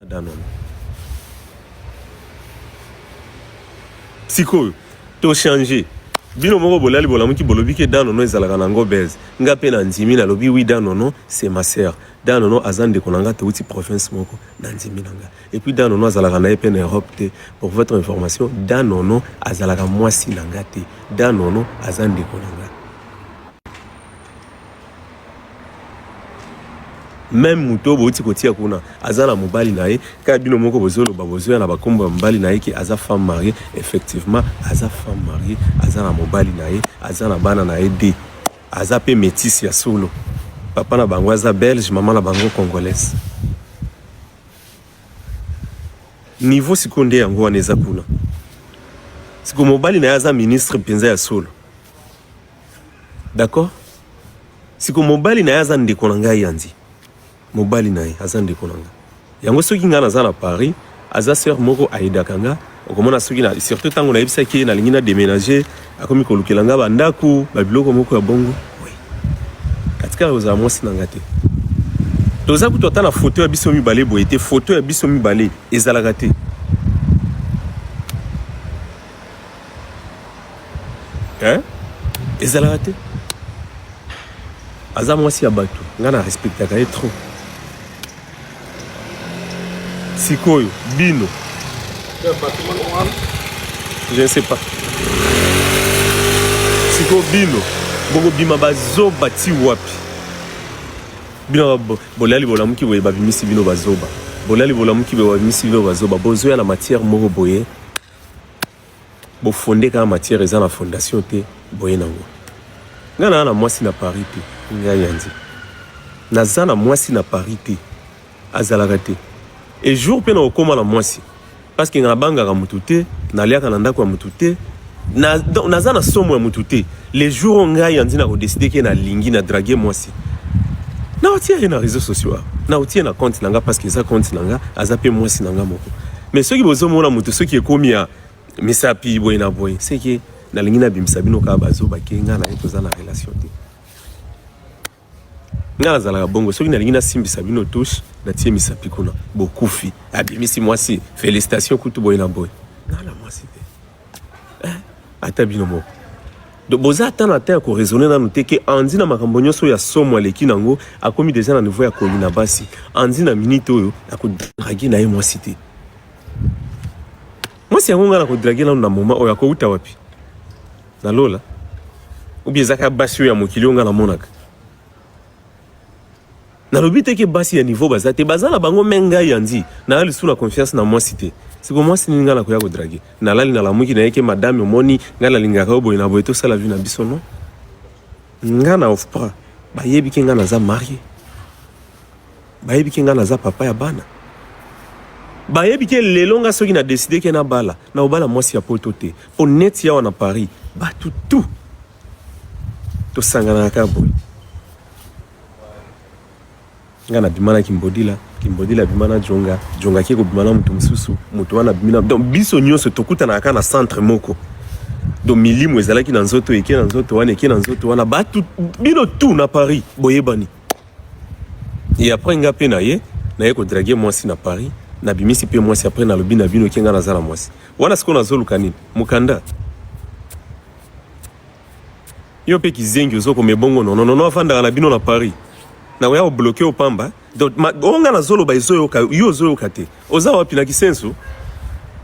Danone. Sikoyo to changer bino moko bolali bolamuki bolobi ke Danono ezalaka na ngo buzz nga pe na ndimi nalobi oui Danono c'est ma sœur Danono aza ndeko na nga towuti province moko na ndimi na nga et puis Danono azalaka na ye pe na Europe te pour votre information Danono azalaka mwasi na nga te Danono aza ndeko na nga. Meme moto oyo bouti kotia kuna aza na mobali na ye, kaka bino moko bozoloba bozoya na bakombo ya mobali na ye ke aza femme mariée. Effectivement aza femme mariée, aza na mobali na ye, aza na bana na ye de aza pe métisse ya solo. Papa na bango aza belge, mama na bango congolaise. Niveau sikoyo nde yango wana eza kuna. Sikoyo mobali na ye aza ministre mpenza ya solo. D'accord? Siko mobali na ye aza ndeko na ngai Andy. Mobali na ye aza ndeko na ngai. Yango soki ngai naza na Paris, aza sœur moko aidaka nga. Okomona soki na surtout tango nayebisaki ye nalingi na déménager, akomi kolukela nga ba ndaku, ba biloko moko ya bongo. Oui. Katikala kozala mwasi na nga te. Toza kutu ata na photo ya biso mibale boye te, photo ya biso mibale ezalaka te. Hein? Ezalaka te. Aza mwasi ya bato, nga na respectaka ye trop. Sikoyo bino je ne sais pas. Sikoyo bino bokobima bazoba ti wapi? Bino bolali bolamuki boye babimisi bino bazoba, bolali bolamuki boye babimisi bino bazoba, bozoya na matière moko boye Bo fonde kaka matière eza na fondation te boye nango. Nga na na mwasi na Paris te nga yanzi. Naza na mwasi na Paris te. Azalaka te. Et jour pe na okoma na mwasi parce que nga nabangaka mutu te, naliaka na ndako ya mutu te. Na, donc, naza na somo ya mutu te. Les jours oyo ngai yanzi na ko décider ke nalingi na draguer mwasi. Na otia ye na réseaux sociaux awa. Na otia na compte na nga parce que eza compte na nga, aza pe mwasi na nga moko. Mais soki bozomona mutu soki ekomi ya misapi boye na boye, c'est que nalingi nabimisa bino kaka bazoba ke nga na ye toza na relation te. Nga nazalaka bongo, soki nalingi nasimbisa bino touche, natie misapi kuna, bokufi. Abimisi mwasi, félicitations kutu boye na boye. Nga na mwasi te. Eh, ata bino moko. Donc boza ata na temps ya ko raisonner nanu te ke Andy na makambo nyonso ya somo aleki nango akomi deja na niveau ya kolina basi. Andy na minute oyo ako draguer na ye mwasi te. Mwasi yango nga na ko draguer nanu na moment oyo akowuta wapi? Na lola? Ou bien ezaka basi oyo ya mokili oyo nga namonaka? Nalobi te ke basi ya niveau baza te, baza na bango mais ngai Andy naza lisusu na confiance na mwasi te. Siko mwasi nini ngai nakoya ko draguer? Nalali nalamuki naye ke madame omoni ngai nalingaka yo boye na boye tosala vie na biso non. Ngai na ofpra bayebi ke ngai naza marie. Bayebi ke ngai naza papa ya bana. Bayebi ke lelo ngai soki na decide ke nabala, nakobala mwasi ya poto te. Po neti awa na Paris batu tout tosanganaka kaka boye. Nga na bima na kimbodila, kimbodila abima na djonga, djonga ake kobima na moto mosusu, moto wana abimi na donc biso nyonso tokutanaka kaka na centre moko. Donc milimo ezalaki na nzoto eke na nzoto wana eke na nzoto wana batu bino tout na Paris boyebani. Et après nga pe na ye naye ko draguer mwasi na Paris, nabimisi pe mwasi après nalobi na bino ke nga naza na mwasi. Wana sikoyo nazoluka nini? Mokanda? Yo pe kizengi ozo koma ebongo nono nono afandaka na bino na Paris. Nakoya ko bloquer yo pamba. Donc ma, oyo nga nazoloba ezoyoka yo ozoyoka te. Oza wapi na Kisenso?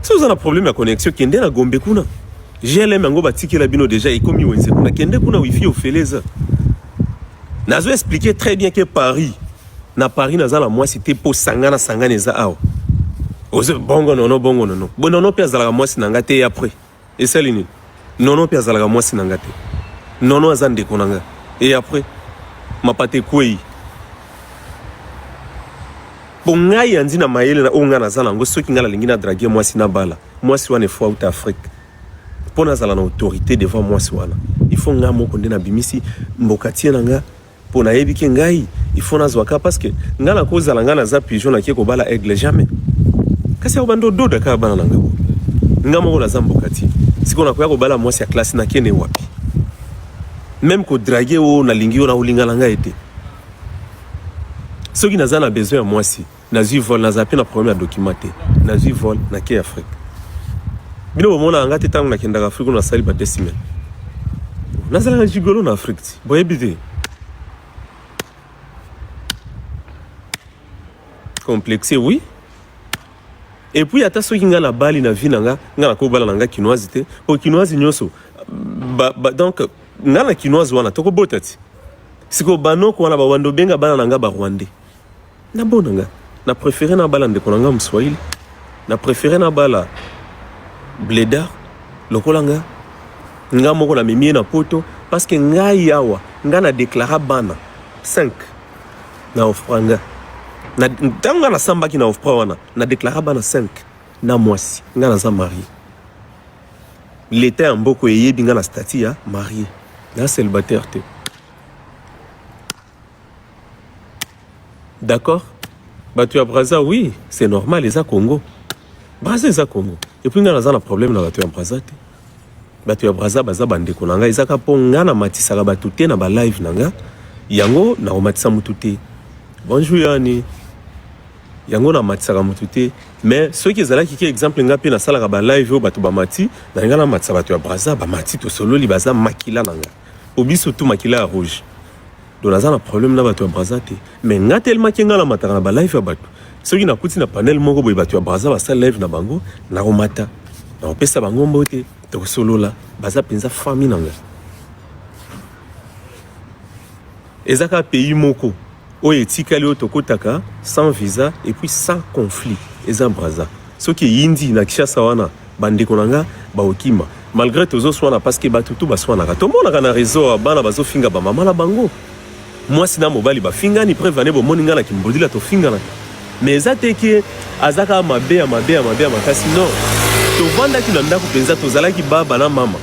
Si oza na problème ya connexion kende na Gombe kuna. GLM yango batikela bino deja ekomi wenze kuna. Kende kuna wifi ofele eza. Nazo expliquer très bien que Paris na Paris naza na mwasi te po sangana sangana eza awa. Ozo bongo nono bongo nono. Bo nono pe azalaka mwasi na nga te après. Esali nini? Nono pe azalaka mwasi na nga te. Nono aza ndeko na nga. Et après? Mapata ekweyi. Po ngai Andy na mayele na oyo ngai naza nango soki ngai nalingi na draguer mwasi nabala mwasi wana il faut auta Afrique. Po nazala na autorite devant mwasi wana il faut ngai moko nde nabimisi mbokatie na nga Po nayebi ke ngai il faut nazwa ka parce que ngai nakozala ngai naza pigeon nake kobala aigle jamais kasi akobanda ododa kaka bana na ngai boye ngai moko naza mbokatier sikoyo nakoya kobala mwasi ya classe nakende wapi meme kodrague oyo nalingi yo nakolinga na ngai te soki naza na besoin ya mwasi. Nazwi vol, nazala mpe na problème ya document te. Nazwi vol, nakei Afrique. Bino bomonaka nga te ntango nakendaka Afrique oyo nasali ba deux semaines. Nazalaka gigolo na Afrique ti. Boyebi te. Complexe, oui. Et puis ata soki nga nabali na vie na nga, nga nakobala na nga kinoise te. Po kinoise nyonso ba, ba, donc nga na kinoise wana tokobota ti. Sikoyo banoko wana bawanda obenga bana na nga ba rwandais. Na bona nga na prefere na bala ndeko na nga mswahili, na prefere na bala bledar lokola nga nga moko na memi ye na poto parce que ngai awa nga na declara bana 5 na ofra nga na ntango nga nasambaki na ofra wana na declara bana 5 na mwasi nga naza marie leta ya mboko eyebi nga na statut ya marie na célibataire te. D'accord Bato ya Brazza oui, c'est normal eza Congo. Brazza eza Congo. Et puis nga naza na problème na bato ya Brazza te. Bato ya Brazza baza bandeko na nga ezaka mpo nga namatisaka bato te na ba live na nga. Yango nakomatisa mutu te. Bonjour Yani. Yango namatisaka mutu te. Mais soki ezalaki ke exemple nga mpe nasalaka ba live oyo bato bamati, na nga namatisa bato ya Brazza bamati tosololi baza makila na nga. Po biso tout makila ya rouge. Donc naza na problème na bato ya Brazza te. Mais nga tellement ke nga namataka na ba live ya bato. Soki nakuti na panel moko boye bato ya Brazza basala live na bango, nakomata. Nakopesa bango mbote, tokosolola. Baza mpenza famille na nga. Eza kaka pays moko oyo etikali oyo tokotaka sans visa et puis sans conflit eza Brazza. Soki eyindi na Kinshasa wana bandeko na nga baokima malgré tozoswana parce que bato tu baswanaka. Tomonaka na réseau awa bana bazofinga ba mama na bango, mwasi na mobali bafingani, preuve ane bomoni nga na Kimbodila tofinganaka. Mais eza te ke aza kaka mabe ya mabe ya mabe ya makasi, non. Tovandaki na ndako mpenza, tozalaki baba na mama,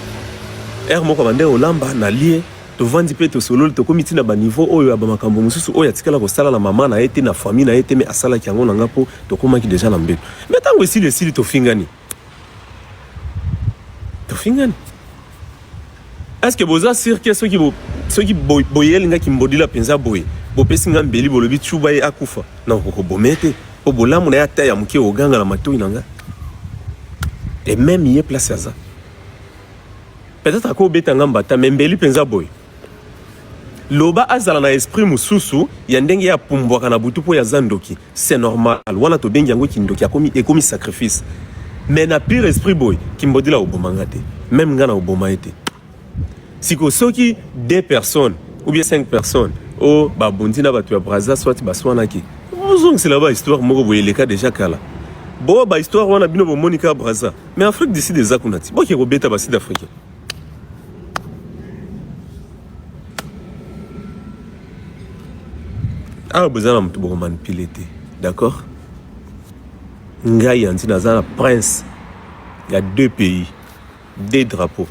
heure moko bande olamba na lie tovandi mpe tosololi, tokomi ti na baniveau oyo ya bamakambo mosusu oyo atikala kosala na mama na ye te, na famille na ye te, mais asalaki yango na nga mpo tokomaki deja na mbeto. Mais ntango esili esili tofingani, tofingani. Est-ce que boza sûr que soki bo, soki boyeli nga Kimbodila mpenza boye, bopesi nga mbeli, bolobi tsuba ye akufa, na okokoboma ye te mpo bolamu na ye ata ya moke oganga na matoi na nga. Et même ye place aza peut-être akobeta nga mbata, mais mbeli mpenza boye loba azala na esprit mosusu ya ndenge ye apumbwaka na butu mpo ya aza ndoki, c'est normal wana tobengi yango kindoki, akomi ekomi sacrifice. Mais na pire esprit boye Kimbodila oboma nga te, même nga na oboma ye te. Siko soki deux personnes ou bien cinq personnes oyo babundi na bato ya Brazza, soit baswanaki, ozongisela ba histoire moko boye eleka déjà kala. Bo ba histoire wana bino bomoni kaka Brazza, mais Afrique du Sud eza kuna ti boke kobeta ba sud africain. Awa boza na moto bokomanipule te, d'accord? Ngai yanzi naza na prince ya deux pays, deux drapeaux,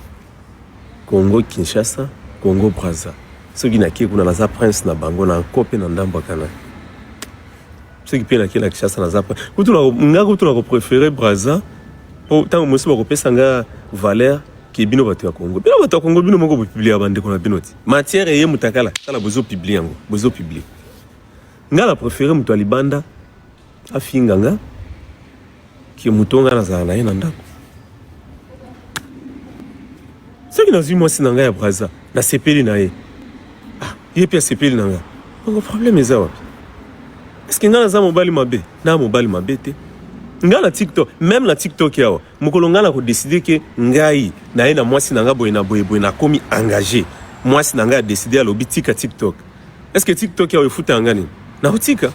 Congo Kinshasa, Congo Brazza. Soki nakie kuna naza prince na bango na nko mpe na ndambo ya kana. Soki mpe nakie na Kinshasa naza prince kutu nga kutu na kopréféré Brazza mpo ntango mosusu bakopesa nga valeur ke bino bato ya Congo. Bino bato ya Congo bino moko bopublia bandeko na bino ti matière eye mutakala tala bozopublie yango, bozopublie. Nga na préféré moto ya libanda afinga nga ke moto nga nazala na ye na ndako. Soki nazwi mwasi na ngai ya Brazza, nasepeli na ye, ah, ye mpe asepeli na nga, bongo problème eza wapi? Est-ce que nga naza mobali mabe? Na mobali mabe te. Nga na TikTok, même na TikTok awa, mokolo nga na kodeside ke ngai na ye na mwasi na nga boye na boye boye, nakomi engagé, mwasi na ngai adeside alobi tika TikTok. Est-ce que TikTok awa efuta nga nini? Nakotika,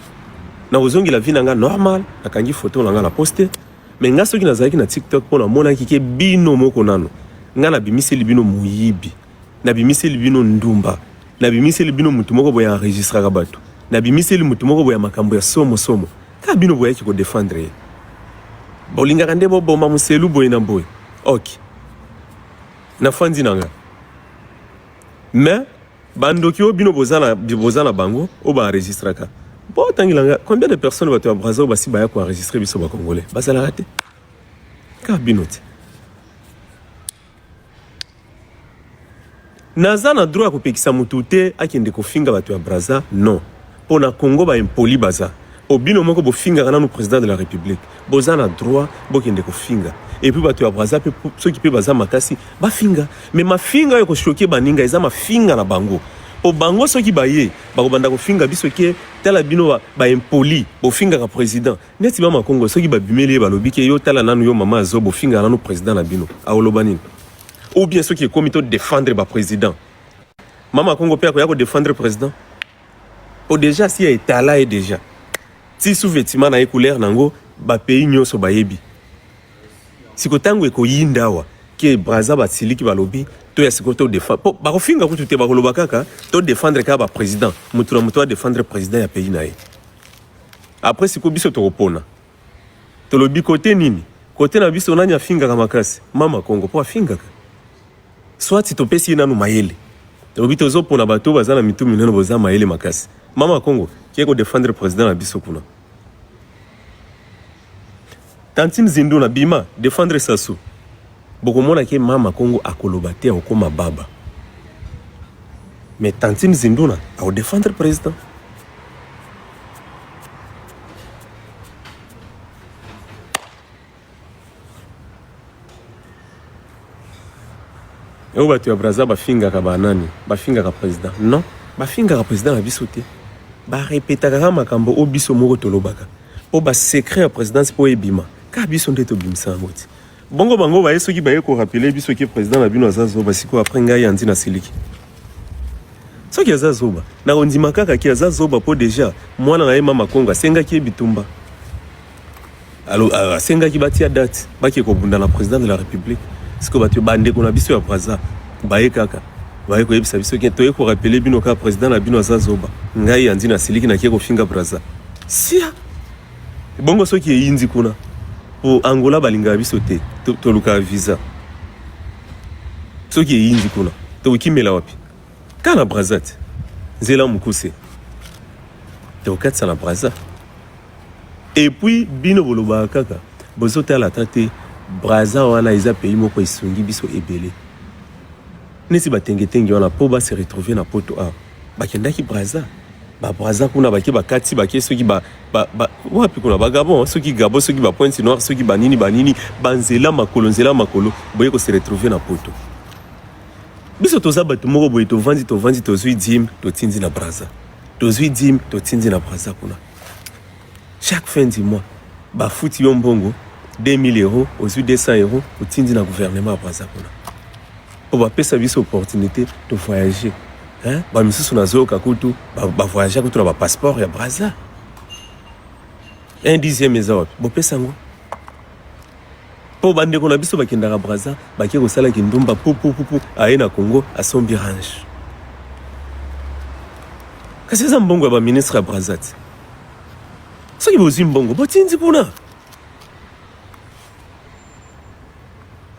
nakozongela vie na nga normal, nakangi photo na nga na poste. Mais nga soki nazalaki na TikTok mpo namonaki ke bino moko nano, nga nabimiseli bino moyibi, nabimiseli bino ndumba, nabimiseli bino motu moko boye enregistraka bato, nabimiseli motu moko boye makambo ya somo somo, kaka bino boyaki kodefendre ye. Bolingaka nde boboma moselu boye na boye. Ok, nafandi na nga. Mais bandoki oyo bino boza na bango oyo baenregistraka, botangela nga combien de personnes bato ya Brazza oyo basi baya koenregistre biso bacongolais bazalaka te, kaka bino te. Naza na droit ya kopekisa motu te akende kofinga bato ya Brazza, non. Mpo na Congo ba impoli baza. Po bino moko bofingaka nanu president de la republique, boza na droit bokende kofinga. Et puis bato ya Brazza pe soki pe baza makasi bafinga. Mais mafinga oyo eko choquer baninga eza mafinga na bango. Po bango soki baye bakobanda kofinga biso ke tala bino ba, ba impoli bofingaka president. Neti mama Kongo soki babimeli ye balobi ke yo tala nanu yo mama ya zoba ofingaka nanu president na bino, akoloba nini? Ou bien soki ekomi to defendre ba president, mama Kongo pe akoya ko defendre president? Po dejà asi a etala ye dejà. Ti sous vetement na ye couleur nango ba pays nyoso bayebi. Siko tango ekoyinda awa ke Brazza basiliki balobi toya siko to defendre po bakofinga kutu te bakoloba kaka to defendre kaka ba president mutu na mutu a defendre president ya pays na ye. Après siko biso tokopona tolobi kote nini kote na biso nani afingaka makasi mama Kongo po afingaka. Soit topesi ye nanu mayele. Tolobi tozo pona bato baza na mitu minene boza mayele makasi. Mama Kongo, kiye ko defendre president na biso kuna. Tantine Zinduna bima defendre Sassou. Bokomona ke mama Kongo akoloba te akokoma baba. Mais Tantine Zinduna ako defendre president. Oyo bato ya Brazza bafingaka ba nani? Bafingaka president? Non, bafingaka president na biso te. Barepetaka kaka makambo oyo biso moko tolobaka. Po ba secret ya presidence po ebima, kaka biso nde tobimisa yango ti. Bongo bango baye soki baye ko rappeler biso ke president na bino aza zoba sikoyo après ngai Andy nasiliki. Soki aza zoba, nakondima kaka ke aza zoba po deja mwana na ye mama Kongo asengaki ye bitumba. Alo, asengaki batia date bake kobunda na president de la republique. Sikoyo bato bandeko na biso ya Brazza baye kaka baye koyebisa biso ke toye korapele bino kaka president na bino aza zoba. Ngai Andy nasiliki nakie kofinga Brazza. Sia! Bongo soki eyindi kuna po Angola balingaka biso te, tolukaka visa. Soki eyindi kuna tokokimela wapi? Kaka na Brazza te, nzela mokuse tokokatisa na Brazza. Et puis bino bolobaka kaka bozo tala ata te Brazza wana eza pays moko esungi biso ebele neti ba tengetenge wana po ba se retrouver na poto awa bakendaki Brazza ba Brazza kuna bake bakati bake soki ba, ba, ba wapi kuna ba Gabon soki Gabon soki ba Pointe Noire soki banini banini banzela makolo nzela makolo boye ko se retrouver na poto biso toza bato moko boye tovandi tovandi tozwi dime totindi na Brazza tozwi dime totindi na Brazza kuna Chaque fin du mois bafuti yo mbongo 2000 euros ozwi 200 euros otindi na gouvernement ya Brazza kuna po bapesa biso opportunité to voyager hein? Ba misusu nazoyoka kutu ba voyager kutu na ba passeport ya Brazza. Un dixième eza wapi? Bopesa yango po bandeko na biso bakendaka Brazza bake kosala kindumba pupupupu aye na Congo asombi range kasi eza mbongo ya ba ministre ya Brazza te. Soki bozwi mbongo botindi kuna.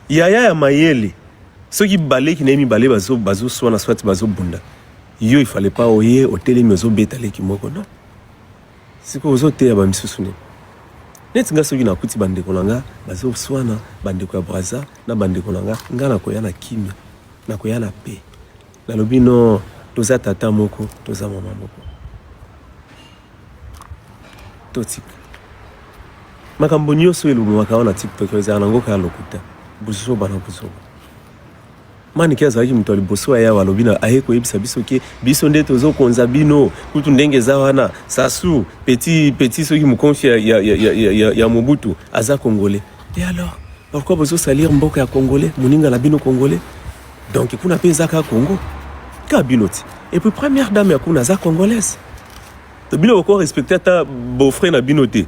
Yaya ya mayele soki baleki na ye mibale bazoswana soit bazobunda yo il fallait pas oye otelemi ozobeta leki moko non sikoyo ozoteya bamisusu nini neti nga soki nakuti bandeko na nga bazoswana bandeko ya Brazza na bandeko na nga nga nakoya na kimia nakoya na paix nalobi non toza tata moko toza mama moko totika makambo nyonso elobamaka wana tiktok ezala nango kaka lokuta buzoba na buzoba manike azalaki moto ya liboso aya alobi na aye koyebisa biso ke biso nde tozokonza bino kutu ndenge eza wana sasu petit petit soki mokonfi ya, ya, ya, ya, ya, ya mobutu aza congolais et alors pourquoi bozosalir mboka ya congolais moninga na bino congolais donc kuna mpe eza kaka congo kaka bino ti et puis première dame ya kuna aza congolaise to bino boko respecte ata beau-frère na bino te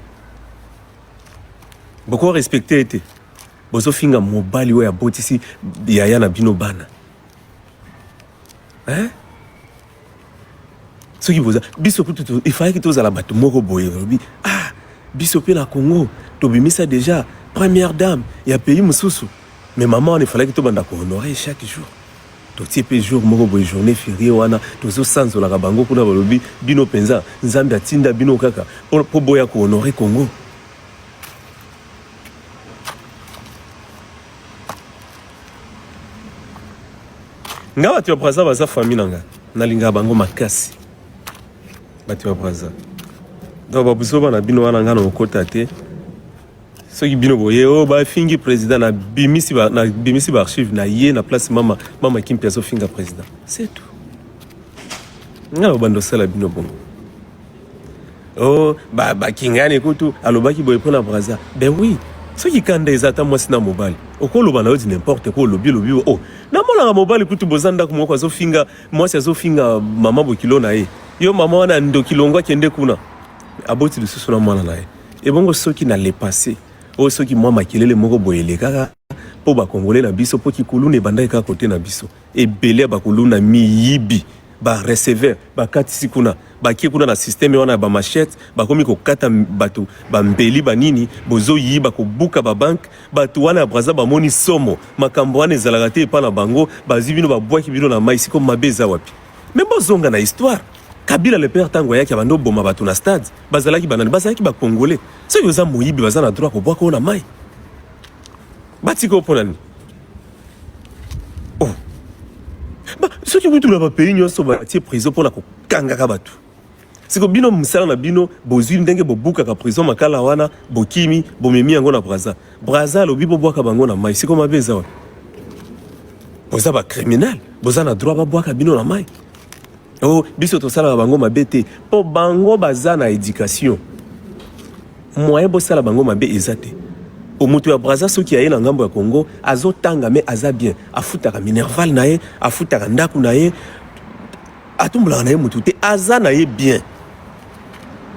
boko respecte ye te bozofinga mobali oyo abotisi yaya na bino bana hein? soki boza biso kutu ifalaki tozala bato moko boye olobi ah biso mpe na congo tobimisa déjà première dame ya pays mosusu mais mama wana efalaki tobanda kohonore chaque jour totie mpe jour moko boye journée ferie wana tozosanzolaka bango kuna balobi bino mpenza nzambe atinda bino kaka mpo boya kohonore congo nga bato ya braza baza famille na nga nalingaka bango makasi bato ya braza. Donc babuzoba na bino wana nga na okota te. Soki bino boye oh bafingi président na bimisi ba na bimisi ba archive na ye na place mama mama Kimpi azofinga président. C'est tout. Nga na bando sala bino bongo. Oh ba bakingani kutu alobaki boye pona Brazza. Ben oui. Soki kanda eza ata mwasi na mobali okoloba na yo di n'importe quoi olobi olobi oh namonaka mobali kutu boza ndako moko azofinga mwasi azofinga mama bokilo na ye yo mama wana ndoki longwa kende kuna aboti lisusu na mwana na ye ebongo soki na le passé oyo soki mwa makelele moko boye elekaka mpo bakongole na biso mpo kikuluna ebandaki kaka kote na biso ebele ya bakuluna miyibi ba receveur bakatisi kuna bakie kuna na systeme wana ya bamachete bakomi kokata bato bambeli banini bozoyiba kobuka babanke bato wana ya braza bamoni somo makambo wana ezalaka te epa na bango bazwi bino babwaki bino na mai siko mabe eza wapi me bozonga na histoire kabila le père ntango ayaki abandi oboma bato na stade bazalaki banani bazalaki bacongolais soki oza moyibi baza na droit kobwaka oyo na mai batika yo mpo na nini oh. Ba, soki kutu na bapays nyonso batie prison mpo na kokangaka bato siko bino mosala na bino bozwi ndenge bobukaka prison makala wana bokimi bomemi yango na braza braza alobi bobwaka bango na mai siko mabe eza wapi boza bacriminel boza na droit babwaka bino na mai Oh, biso tosalaka bango mabe te mpo bango baza na education moyen bosala bango mabe eza te po moto ya braza soki aye na ngambo ya congo azotanga me aza bien afutaka minerval na ye afutaka ndako na ye atumbolaka na ye motu te aza na ye bien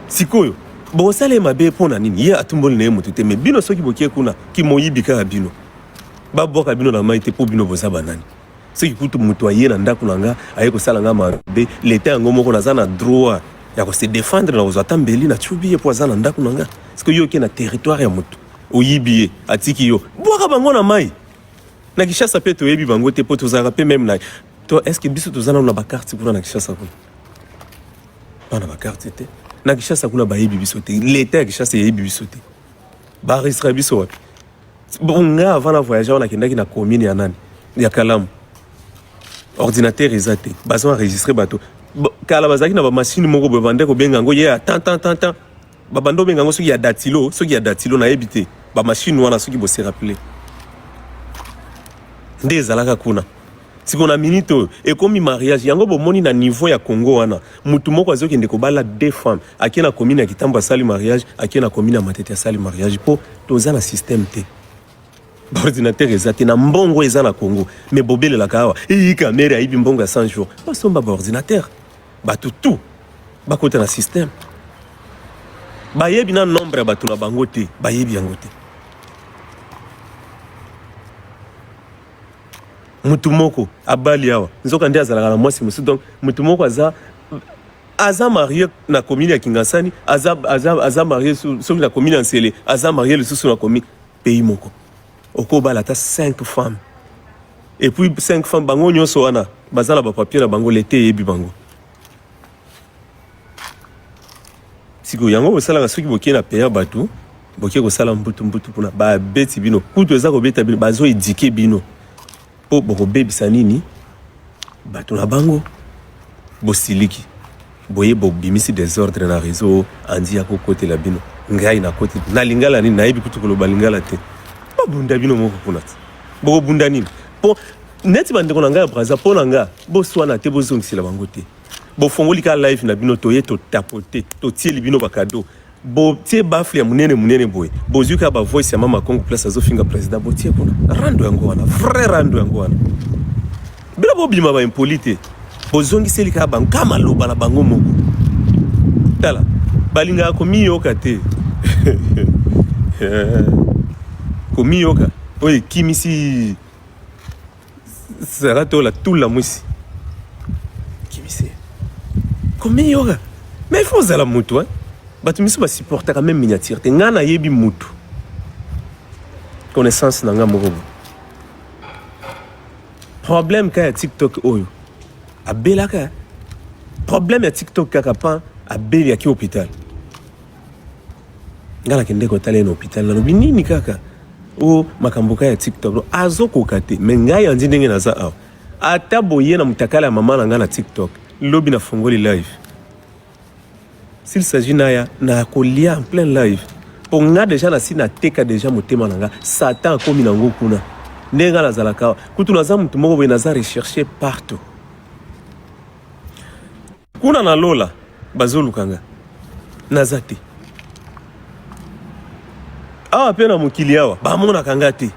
sikoyo bosala ye mabe mpo na nini ye atumboli na ye motu te me bino soki bokie kuna kimoyibi kaka bino babwaka bino na mai te mpo bino boza banani Soki kutu mutu aye na ndaku na nga aye kosala nga mabe, l'etat yango moko naza na droit ya ko se defendre na kozwa ata mbeli na cubi ye po aza na ndaku na nga. Sikoyo yo oke na territoire ya mutu oyibi ye atiki yo, bwaka bango na mayi. Na Kinshasa pe toyebi bango te po tozalaka pe meme na to est-ce que biso toza nanu na ba carte kuna na Kinshasa kuna? Bana ba carte te. Na Kinshasa kuna bayebi biso te. L'etat ya Kinshasa eyebi biso te. Ba enregistre biso wapi? Bon, nga avant na voyage wana nakendaki na commune ya nani ya Kalamu, ordinateur eza te, bazo enregistrer bato kala bazalaki na bamashine moko boye bande kobenga yango ye ya tan tan tan tan, babanda obenga yango soki ya datilo, soki ya datilo nayebi te, bamashine wana soki bose rappeler nde ezalaka kuna. Siko na minute oyo ekomi mariage yango bomoni na niveau ya Congo wana mutu moko azokende kobala deux femmes ake na commune ya Kitambo asali mariage ake na commune ya Matete asali mariage po toza na système te baordinateur eza te na mbongo eza na Congo mais bobelelaka awa iyi Kamerhe ayibi mbongo ya 100 jours basomba baordinateur bato tout bakota na système bayebi na nombre ya bato na bango te bayebi yango te mutu moko abali awa nzoka nde azalaka na mwasi mosusu donc mutu moko aza aza marie na commune ya Kingasani aza, aza, aza marie soki na commune ya Nsele aza marie lisusu na commune pays moko okobala ata 5 femmes et puis 5 femmes bango nyonso wana baza na bapapier na bango lete eyebi bango sikoyo yango bosalaka soki bokie na peya bato bokie kosala mbutu mbutu kuna babeti bino kutu eza kobeta bino bazo edike bino mpo bokobebisa nini bato na bango bosiliki boye bobimisi desordre na réseau andi ya kokotela bino ngai nakoti na lingala nini nayebi kutu koloba lingala te babunda bino moko kuna te bokobunda nini mpo neti bandeko na ngai ya braza mpo na ngai boswana te bozongisela bango te Bofongoli ka live na bino toye to tapote totieli bino ba cadeau botie bafle ya munene munene boye bozwi kaka ba voice ya mama Congo place azofinga president botie kuna rando yango wana vrai rando yango wana bino bobima ba impoli te bozongiseli kaka bango kaka maloba na bango moko tala balingaka komiyoka te komiyoka oyo ekimisi Sarah tola tula mwisi kimise komiyoka mais il faut ozala mutu hein bato misusu basupportaka meme miniature te ngai nayebi mutu connaissance na ngai moko bo problème ka ya tiktok oyo abelaka problème ya tiktok kaka pan abeli aki hôpital Nga nakende kotala ye na hôpital nalobi nini kaka o makambo ka ya TikTok azokoka te me ngai andi ndenge naza awa ata boye na mutakala ya mama na ngai na TikTok lobi nafongoli live. S'il s'agit naya na kolia en plein live po nga deja nasi nateka deja motema na nga satan akomi na ngo kuna ndenge nga nazalaka awa kutu naza mutu moko boye naza recherche partout kuna na lola bazoluka nga naza te awa mpe na mokili awa bamonaka nga te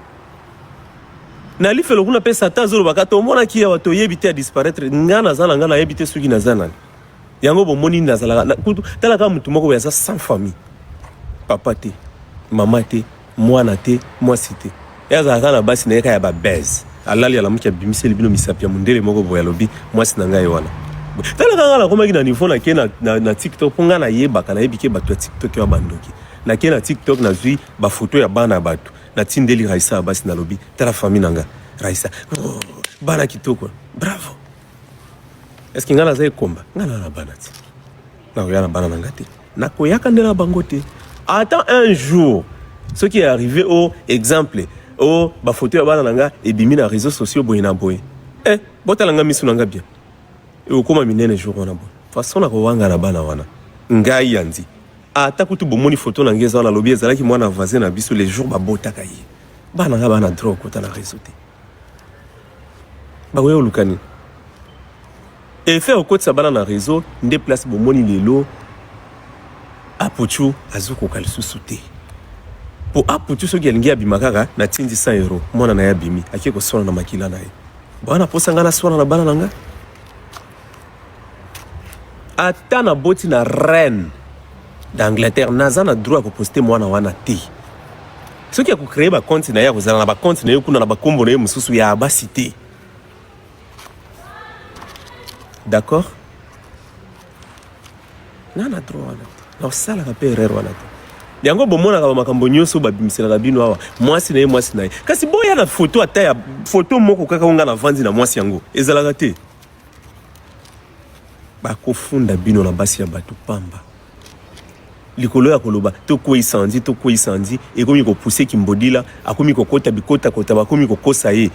na lifelo kuna mpe satan azolobaka tomonaki awa toyebi te a disparaître nga naza na nga nayebi te soki naza nani Yango bomoni nazalaka na, kutu tala kaka mutu moko boye aza sans famille, papa te, mama te, mwana te, mwasi te, ye azalaka kaka na basi na ye kaka ya ba buzz. Alali alamuki abimiseli bino misapi ya mundele moko boye alobi mwasi na ngai wana. Tala kaka ngai nakomaki na niveau nake na, na, na TikTok mpo ngai nayebaka nayebi ke bato ya TikTok ya bandoki. Nake na TikTok nazwi ba photo ya bana ya bato natindeli Raissa ya basi nalobi tala famille na nga Raissa, oh, bana kitoko bravo. Est-ce que nga naza ekomba? Nga na na bana ti. Nakoya na bana na nga te. Nakoyaka nde na bango te. Attends un jour. Ce qui est arrivé au exemple, au ba photo ya bana na nga ebimi na réseaux sociaux boye na boye. Eh, botala nga misu na nga bien. E okoma minene jour wana boye. Façon na kowanga na bana wana. Ngai yandi. Ata kutu bomoni photo na ngai eza wana lobi ezalaki mwana voisin na biso les jours babotaka ye. Bana nga bana droit okota na réseau te. Bakoya koluka nini? Effet okotisa bana na réseau nde place bomoni lelo Apuchu azokoka lisusu te. Po Apuchu soki alingi abima kaka na tindi 100 euro mwana na ye abimi ake koswana na makila na ye. Bana posa nga naswana na bana na nga? Ata na boti na reine d'Angleterre naza na droit ya koposte mwana wana te. Soki ya kocree ba compte na ye akozala na ba compte na ye kuna na bakombo na ye mosusu ya basi te. D'accord? Na na droit wana te. Na osalaka pe erreur wana te. Yango bomonaka ba makambo nyonso babimiselaka bino awa mwasi na ye mwasi na ye. Kasi boya na photo ata ya photo moko kaka nga na vandi na mwasi yango ezalaka te. Bakofunda bino na basi ya bato pamba likolo ya koloba tokweyisa ndi tokweyisa ndi ekomi kopuse kimbodila akomi kokota bikotakota bakomi kokosa ye.